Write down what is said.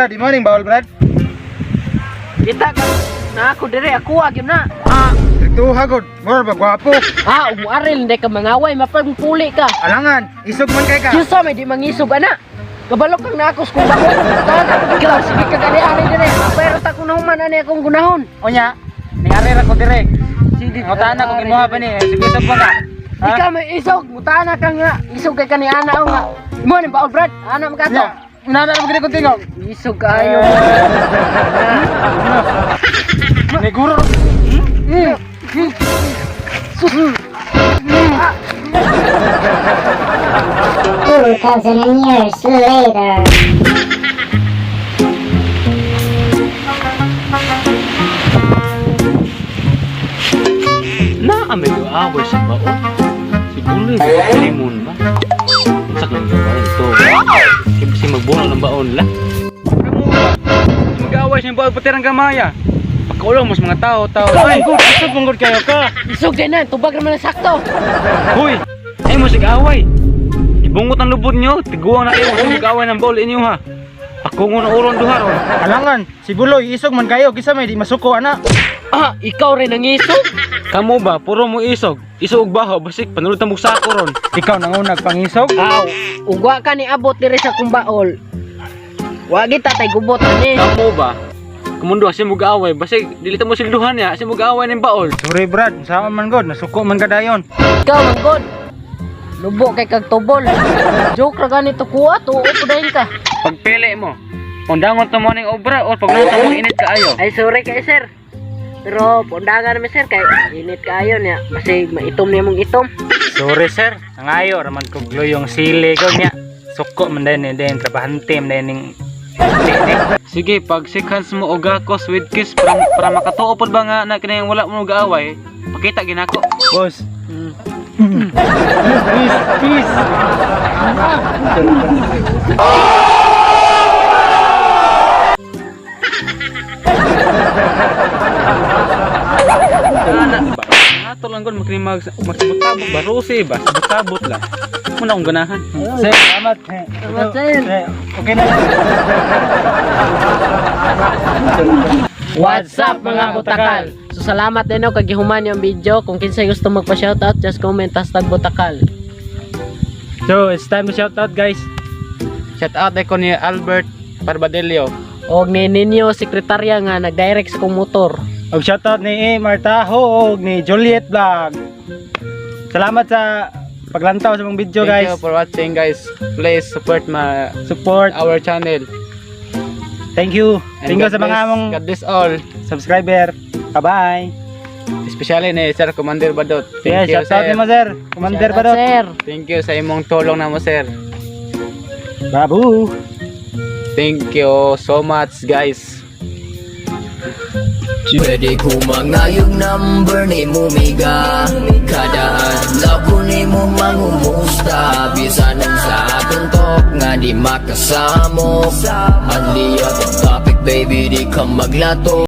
Brad, imo ning baol, Brad. Kita ka na ako dire, ako gyud na. Ah, trituha gud. Mura ba gwapo? Ah, ug moaril hindi ka mangaway, mapagpuli ka. Alangan, isog man kay ka. Kinsa may di mangisog ana? Kabalo kang naakos kung bakit. Ikaw, sige ka gani ani dire. Pero ta kung nahuman ani akong gunahon. Unya, ning ari ra ko dire. Sige. Ngutana ko kimuha pa ni, sige isog pa ka. Ha? Ikaw may isog, mutana ka nga. Isog kay kani ana o nga. Imo ni baol, Brad. Ana man ka to. Nya, unana ra gid kong tingog. Isog kayo. Neguro. 2,000 years later. Naa may away sa baon. Siguro yung limon ba? Sa kang gawin ito. Kasi magbuno ng baon la. Kamu ba? Mag-away siya baon pati ang gamaya. Pagkaulong mas mga tao, tao. Ay, isog man gud kayo ka. Isog din na, tubag naman ang sakto. Hoy! Ay mo sig-away. Ibungot ang lubod nyo. Tiguang na kayo. Kasi mag-away ng baol inyo ha. Pakungo na uron duha ron. Alangan, si Buloy isog man kayo kisa may di masuko ana. Ah, ikaw rin ang isog. Kamu ba? Puro mo isog. Isog og baho. Basik panulot ang sako ron. Ikaw nangunag pangisog. Aw, ugwa ka ni abot dire sa kumbaol. Wa gita tay gubot ani. Kamu ba? Kumundo siya mag-away. Basik dilita mo silduhan niya. Siya mag-away ng baol. Sorry Brad, sa man god, nasuko man ka dayon. Ikaw man god. Lubo kay kag tubol. Joke ra ganito kuha tuo ko dahin ka. Pagpili mo. Undangon to mo ning obra or pagluto mo init kaayo. Ay sorry kay sir. Pero pundangan naman sir kay init kaayo niya. Basig maitom niya mong itom. Sorry sir, nangayo raman kog luyong sili ko niya. Suko man din ni din trabahante man din ning Sige, pag seconds mo og gakos with kiss para makatuo pod ba nga na kinahanglan wala mo gaaway, pakita ginako. boss. Peace, peace, peace. Ana ba? Ato lang gud makini mag magsabot-sabot ba rose ba? Sabot-sabot lang. Muna akong ganahan. Sir, salamat. Salamat, sir. Okay na. What's up mga butakal? So salamat din ako kag gihuman yung video. Kung kinsay gusto magpa-shoutout, just comment #butakal. So, it's time to shout out guys. Shout out ko ni Albert Parbadelio. Og ni ninyo sekretarya nga nag-direct sa kong motor. Og shout out ni A. Marta Ho og ni Juliet Vlog. Salamat sa paglantaw sa mong video Thank guys. you for watching guys. Please support my Support. our channel. Thank you. And Thank you God sa mga bless- among God bless all. subscriber. Bye-bye. Especially ni Sir Commander Badot. Thank Yeah, you shout out sir. nimo sir. Commander Shoutout, Badot. sir. Thank you sa imong tulong namo sir. Babu. Thank you so much guys. Pwede ko mangayong number ni Mumiga. Kada adlaw ko ni mo mangumusta. Bisan ang sa atong talk nga di makasamok. Manliot ang topic baby, di ka maglato.